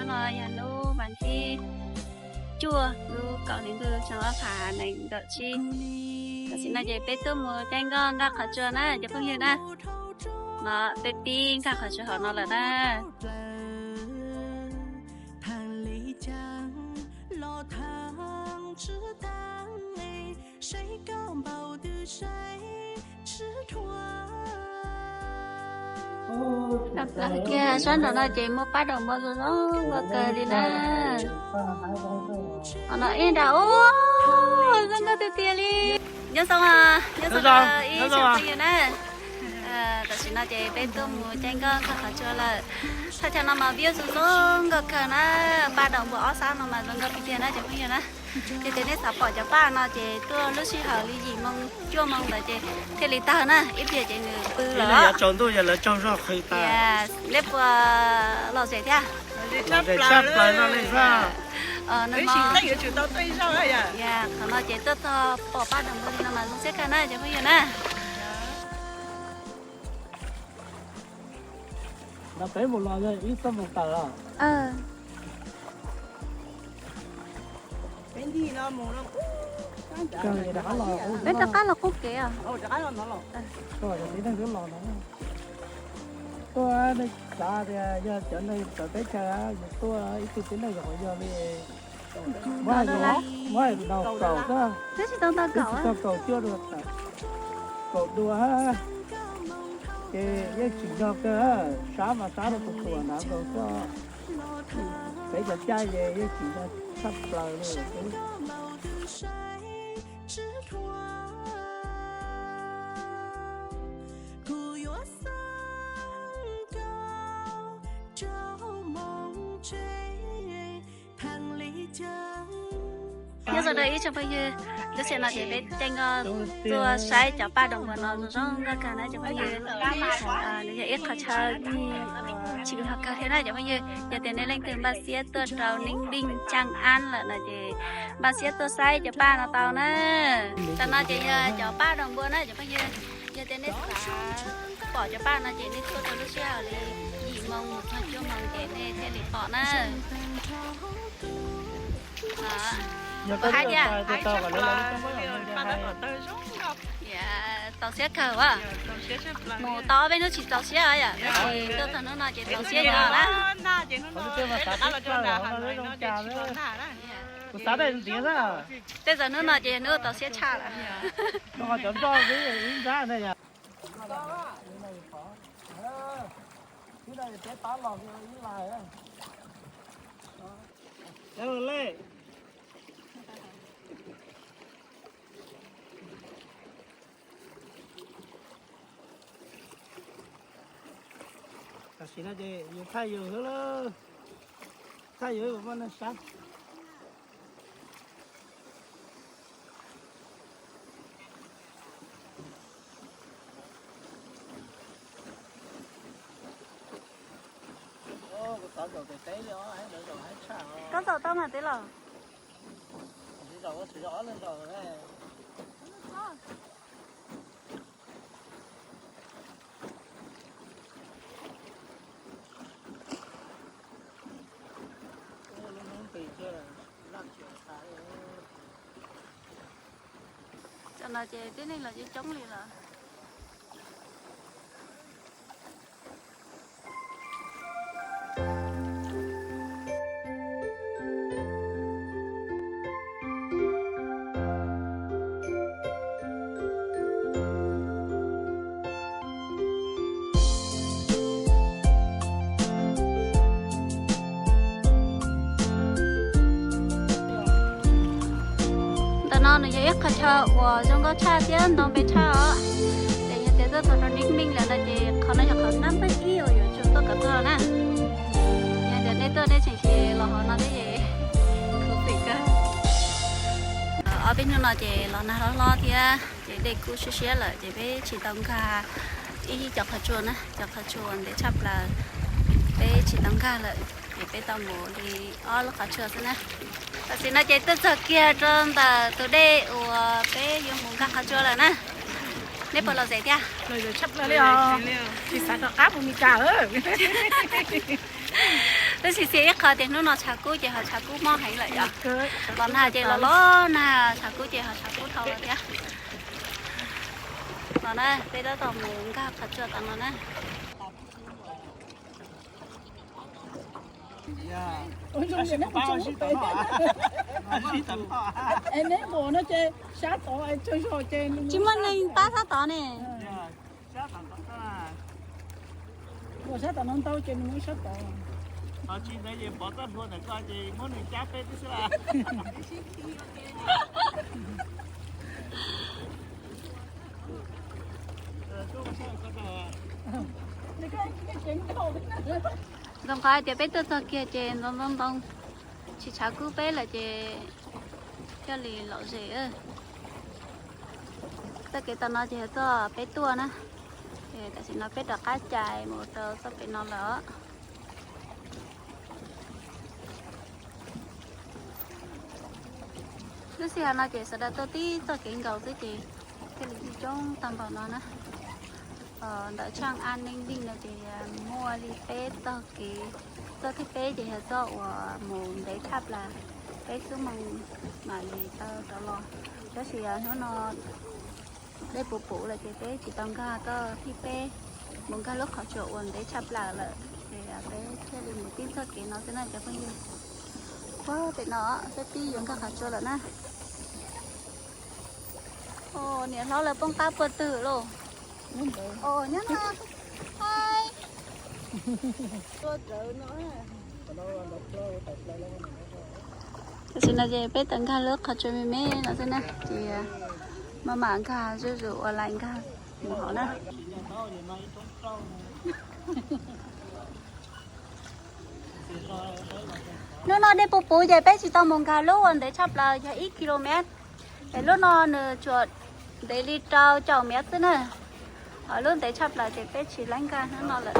Yog hnub vas thib cuaj lub kaum hli ntuj xyoo ob phav nees nkaum tsib. Tam sim no ces peb tuaj mus caij nkoj nqa qhov tsua na cov phooj ywg na. No peb pib nqa qhov tsua hauv no lawm na. Kiag sab nraum no ces muaj paj daum npua zoo zoo nkauj kawg li na. Qhov no ib nrag ub zoo nkauj tiag tiag li. Nyob zoo, nyob zoo ib tsoom phooj ywg na. Tam sim no ces peb tuaj mus caij nkoj nqa qhov tsua lawm. Thaj chaw no mas view zoo zoo nkauj kawg na. Paj daum npua ob sab no mas zoo nkauj tiag tiag na cov phooj ywg na. Yog tias nej xav pom cov paj no ces tuaj lub sij hawm li yim moo cuaj moo ntawd ces thiaj li tawg na, ib pliag ces nws pw lawm. Tsaus ntuj yog lawv tsaug zog qhwv tas. Nej puas lom zem thiab? Lom zem tshaj plaws no li xwb. Qhov no ces tuaj txog pom paj daum npua li no mas zoo siab kawg na cov phooj ywg na. Peb mus los yog ib xuab moos tawm os. Peb rov qab los qub kev os. Tib neeg twb los no. Tuaj, nej xav tias yog cov neeg txawv teb chaws yus tuaj ib tug tib neeg los yog li muab hais ntaus kaum xwb, twb tsis tau ntaus kaum, tsis tau kaum cuaj dua, kaum dua, ces yeej tsim nyog kawg, sab mas sab rau tus tuam nrad nkaus xwb. Peb cov caij ces yeej tsim nyog tshaj plaws li. Nyob zoo rau ib tsoom phooj ywg, lub sij hawm no ces peb caij nkoj tuaj saib cov paj daum npua no zoo zoo nkauj kawg na cov phooj ywg. Nws yog ib qhov chaw tsim nyog kawg thiab na cov phooj ywg. Yog tias nej leej twg npaj siab tuaj rau Ninh Bình, Tràng An lawm no ces npaj siab tuaj saib cov paj no tau na. Tam no ces yog cov paj daum npua na cov phooj ywg. Yog tias nej xav pom cov paj no ces nej tuaj rau lub sij hawm li yim moo mus txog cuaj moo ces nej thiaj li pom na. Puas hais tias tau siab kawg as. Mus tau ob peb hnub tsis txaus siab yom, tab sis tuaj txog hnub no ces txaus siab yom na. Kuv xav tej ntxiv xwb. Tej zaum hnub no ces hnub txaus siab tshaj lawm. Cov nroj ib nrab ne yom. Tam sim no ces yus thaij yus xwb lawm, thaij yus ib puas poj neeg sab. Kuv tov zaum pem teb li os, lawv zaum haib tshaj os. Koj zaum tau mas tib los. Tsis zaum, tsis zaum ob leeg zaum. Tam no ces tib neeg los coob coob li lawm. Ntawm no nws yog ib qhov chaw uas zoo nkauj tshaj thiab ntau npe tshaj os. Ces yog tias tuaj txog rau Ninh Bình lawm no ces qhov no yog qhov nab npawb ib uas yuav tsum tuaj kom txog na. Yog tias nej tuaj nej tseem tsis los hauv no thiab ces khuv xim kawg. Ob peb hnub no ces los nag hlob hlob thiab ces dej kuj siab siab lawm ces peb tsis tau nkag ib cov qhov tsua na, cov qhov tsua ntev tshaj plaws peb tsis tau nkag lawm. Ces peb tau mus li ob lub qhov tsua xwb na. Tam sim no ces tuaj txog kiag rau ntawm tus dej uas peb yuav mus nkag qhov tsua lawm na. Neb puas lom zem thiab? Tsis xav rov qab mus Mes Kas. Twb xis xis ib qho tias hnub no tshav kub ces ho tshav kub mob heev lawm yom. Los nag ces los los nag, tshav kub ces ho tshav kub dhau lawm thiab. Los na, peb tab tom mus nkag qhov tsua tom no na. Tsis muaj neeg pab sab tod ne. Sab tom no ntau ces nws muab sab tod. Tsis ntawd ces pov txoj hlua ntawm ko ces muab nws cab peb tib xwb las. Ntxoov qhov hais tias peb tuaj txog kiag ces ntxoov ntxoov ntxoov, tsis tshav kub peb lawm ces thiaj li lom zem. Txoj kev tom no ces yog txoj peb tuaj na. Tam sim no peb rov qab cais mus rau txoj kev no lawm. Lub sij hawm no ces sawv daws tuaj tib txoj kev nkaus xwb ces thiaj li coob tag npaum no na. Ntawm tshaaj An Neej Vij no ces muaj li peb txoj kev, txoj thib peb ces yog txoj uas mus ntev tshaj plaws, peb xuab moos mam li tau rov los. Tab sis hnub no dej puv puv lawm ces peb tsis tau nkag txoj thib peb, mus nkag lub qhov tsua uas ntev tshaj plaws lawm ces peb thiaj li mus tib txoj kev no xwb na cov phooj ywg. Puag pem no sab tib yuav nkag qhov tsua lawm na. Niam hlob lawv poob qab puag twg lauj? Nyob no. Tam sim no ces peb tau nkag lub qhov tsua me me no xwb na, ces maj mam nkag zuj zus ua lais nkag mus hauv na. Hnub no dej puv puv ces peb tsis tau mus nkag lub uas ntev tshaj plaws yog ib kilomev. Es lub no nws tsuas ntev li rau caum mev xwb na. Ho lub ntev tshaj plaws ces peb tsis laib nkag hnub no lawm.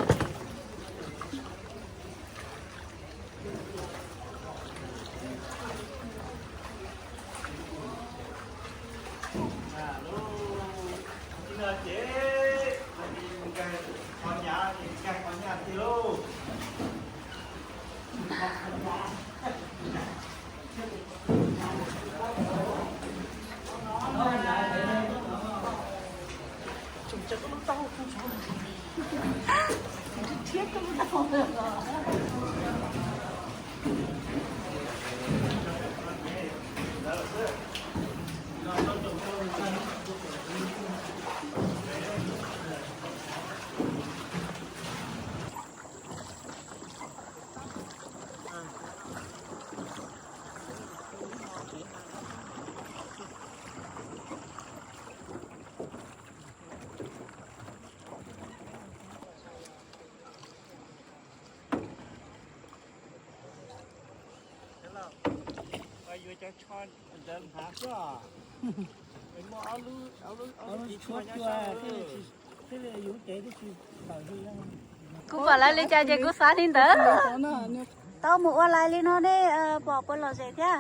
Kuv pom lawv li cas ces kuv xav li ntawd. Tau mus ua lais li no nej pom puas lom zem thiab?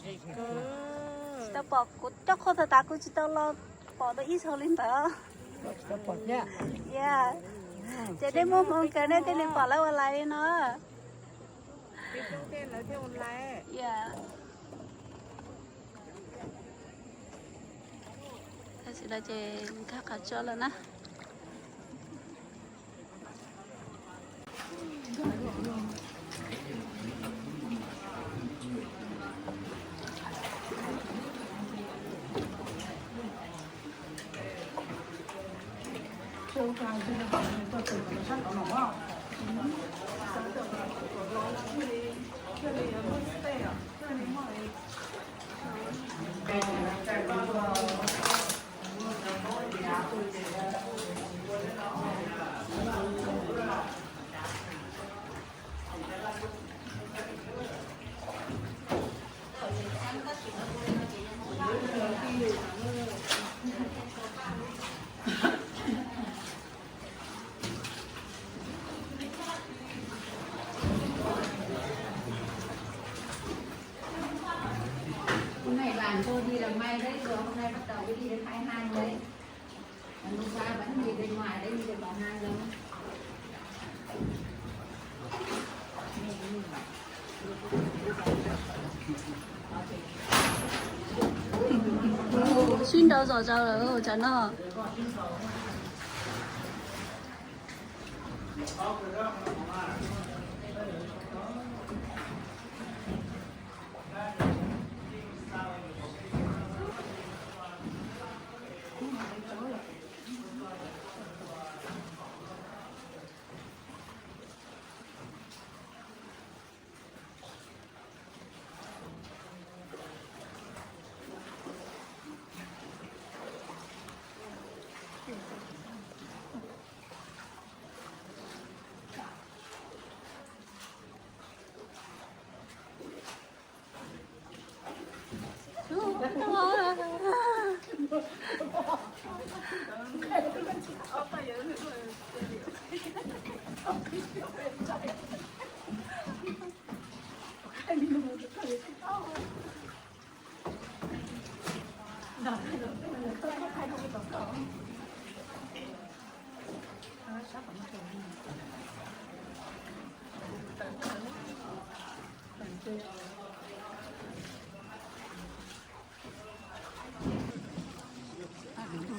Tsis tau pom, kuv coj qhua thaum tas kuv tsis tau los pom tau ib zaug li ntawd. Ces nej muaj hmoo kawg nej thiaj li pom lawv ua lais li no. Tam sim no ces nkag qhov tsua lawm na. Hôm nay bạn tôi đi làm may đấy, giờ hôm nay bắt đầu mới đi đến hai hai đấy. Hôm qua vẫn đi bên ngoài đấy, đi bên ngoài hai lâu. Sib nrau zom zaws lawm tsam no.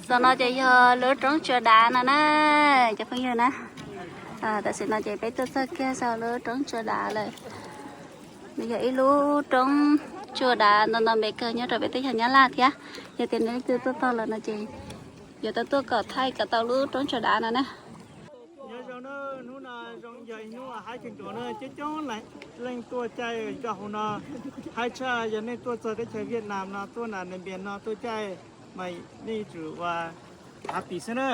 Saum no ces yog lub roob Tsua Dav no na, cov phooj ywg na. Tam sim no ces peb tuaj txog kiag saum lub roob Tsua Dav lawm. Nws yog ib lub roob Tsua Dav nto nto npe kawg nyob rau peb teb chaws Nyab Laj thiab. Yog tias nej leej twg tuaj txog lawm no ces yuav tau tuaj kom thaij kom tau lub roob Tsua Dav no na. Nyob zoo na, hnub no zoo yog ib hnub haib kawg nkaus na, coob coob leej tuaj caij zos hauv no. Haib tshaj yog nej tuaj txog teb chaws Vietnam no tuaj nram Nais Npias no tuaj caij mas nej yuav tsum ua happy xwb na.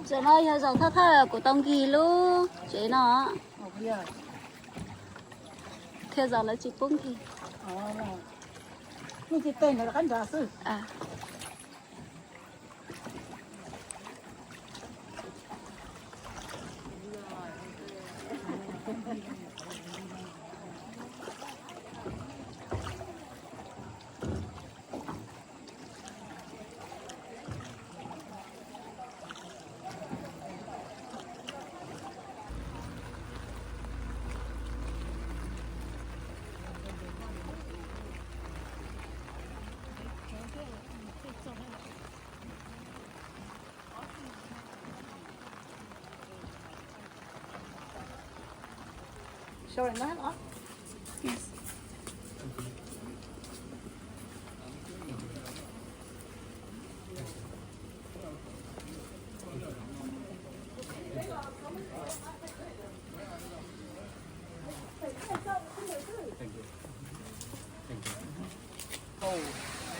Tam no yog zaum thawj thawj kuv tau nkig lub tsev no thiaj zaum lawv tsis pub nkig.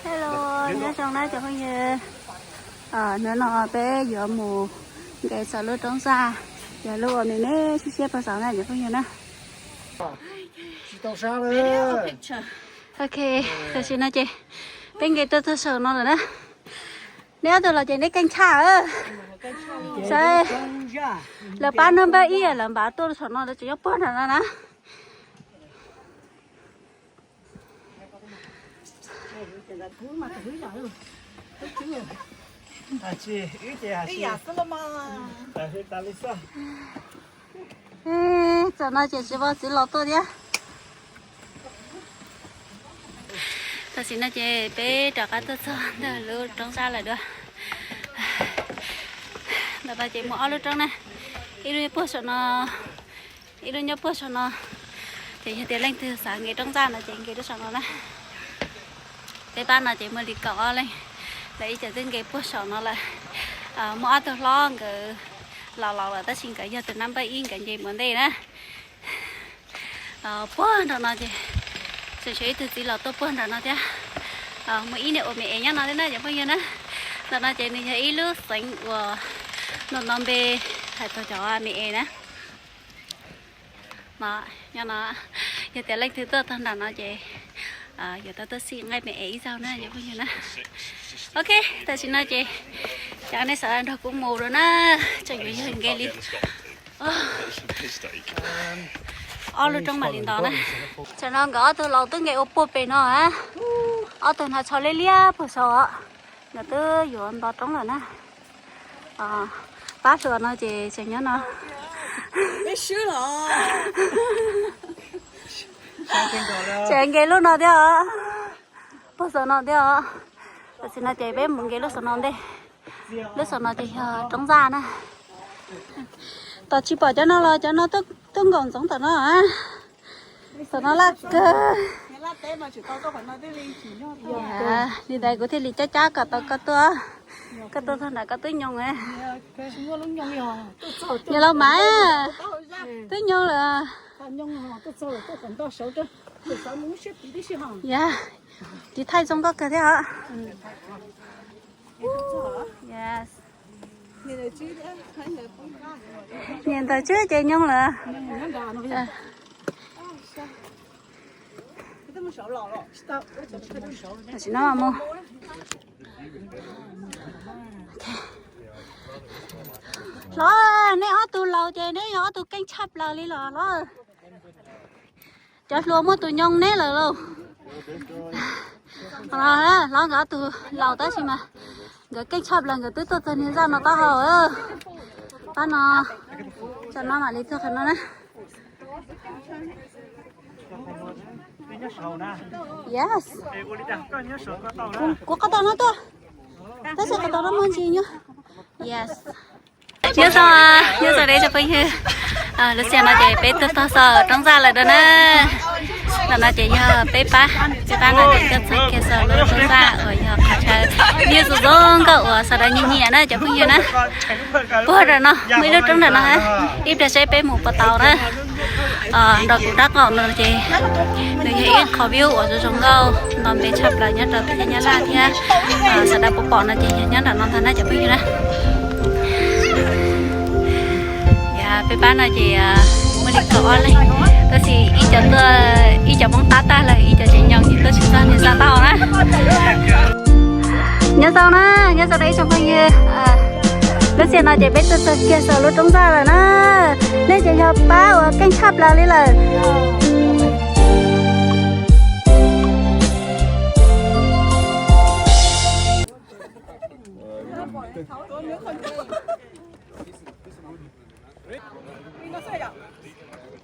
Hello, nyob zoo na cov phooj ywg. Hnub no peb yuav mus nqes saum lub roob zaj, yog lub uas me me siab siab pag saud na cov phooj ywg na. Ok, tam sim no ces peb nqes tuaj txog saum no lawm na. Neb ob tug los ces neb keej tshaj. Saib, lawv pab nab npawb ib lawv npaj tuaj saum no lawv tseem nyob puag nram no na. Tam no ces tsis muaj txiv laus tuaj thiab. Tam sim no ces peb rov qab tuaj txog ntawm lub roob zaj lawm dua. Ntawm no ces muaj ob lub roob na, ib lub nyob puag saum no, ib lub nyob puag saum no. Ces yog tias leej twg xav nqes roob zaj no ces nqes rau saum no na. Peb pab no ces muaj li kaum ob leej, lawv ib cov twb nqes puag saum no lawm. Muaj ob tug hlob nkawd laus laus lawm tab sis nkawd yog tus nab npawb ib nkawd nce mus ntej na. Puag nram no ces tseem tshuav ib tug txiv laus tuaj puag nram no thiab. Muaj ib niag ua me es nyob no thiab na cov phooj ywg na. Ntawm no ces nws yog ib lub xeev uas nto nto npe hais txog cov me es na. No, nyob no, yog tias leej twg tuaj txog nram no ces yuav tau tuaj xij nqaij me es ib zaug na cov phooj ywg na. Ok, tam sim no ces cov nej sawv daws nrog kuv mus lawm na, tseem yuav yog nqe li ob lub roob mam li nto na. Tam no nkawd ob tug laus twb nqes ua puag pem no na, ob tug hnav tsho liab liab puag saud, nkawd twb yuav nto roob lawm na. Pab hluas no ces tseem nyob no. Peb swb los. Ces nce lub no thiab os. Puag saum no thiab os. Tam sim no ces peb mus nce lub saum no ntej. Lub saum no ces yog roob zaj na. Tos tsis pom cov no los cov no twb nkaum ntxoov tom no. Tom no laj kawg. Li ntawd kuv thiaj li cab cab kom tau koj tuaj. Koj tuaj txog nram koj twb nyoos. Yog los mas twb nyoos lawm. Yog, tiv thaij zoo nkauj kawg thiab os. Niam ntawd tswb ces nyoos lawm. Tam sim no mus. Hlob, neb ob tug laus ces neb yog ob tug keej tshaj plaws li los hlob. Cov hluas muaj tus nyoos neb lawm lauj. Hlob nkawd ob tug laus tab sis mas nkawd keej tshaj plaws, nkawd twb tuaj txog niag zaj no taub hau. Pab no, tsam no mam li tuaj qhov no na. Yes. Kuv qhov tau no tuaj. Tab sis qhov tau no muaj ntsis nyob. Yes. Nyob zoo, nyob zoo deb cov phooj ywg. Lub sij hawm no ces peb tuaj txog saum roob zaj lawm na. Ntawm no ces yog peb pab, peb pab no ces tuaj txog kiag saum lub roob zaj uas yog qhov chaw view zoo zoo nkauj uas sawv daws nyiam nyiam na cov phooj ywg na. Puag nram no muaj ib lub roob nram no, ib pliag seb peb mus puas tau na. Nrog kuv rab qaum no ces nws yog ib qho view uas zoo zoo nkauj nto npe tshaj plaws nyob rau peb teb Nyab Laj thiab. Sawv daws puas pom no ces yog nyob nram no ntag na cov phooj ywg na. Peb pab no ces muaj li kaum ob leeg, tab sis ib co tuaj, ib co poob qab tag lawm, ib co tseem nyoos ces tuaj tsis txog niag zaj taub hau na. Nyob zoo na, nyob zoo deb ib tsoom phooj ywg. Lub sij hawm no ces peb tuaj txog kiag saum lub roob zaj lawm na. Nej ces yog pab uas keej tshaj plaws li lawm.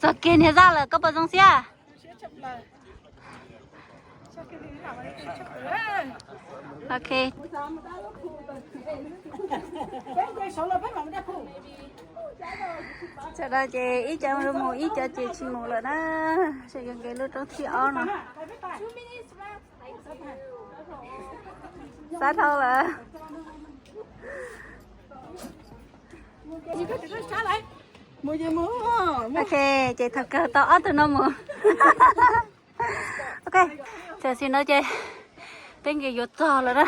Txog kiag niag zaj lawm koj puas zoo siab? Ok. Tam no ces ib co mus ib co ces tsis mus lawm na. Ces yuav nqis lub roob thib ob no. Xav dhau lawm. Ok, ces thaum kawg tau ob tug no mus. Ok, tam sim no ces peb nqis yuav txog lawm na.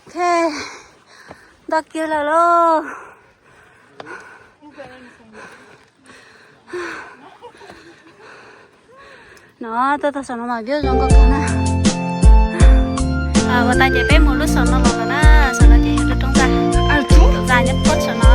Ok, nto kiag lawm lauj. No tuaj txog saum no mas view zoo nkauj kawg na. Ua tas ces peb mus lub saum no los lawm na, saum no ces yog lub roob zaj, roob zaj nyob puag saum no.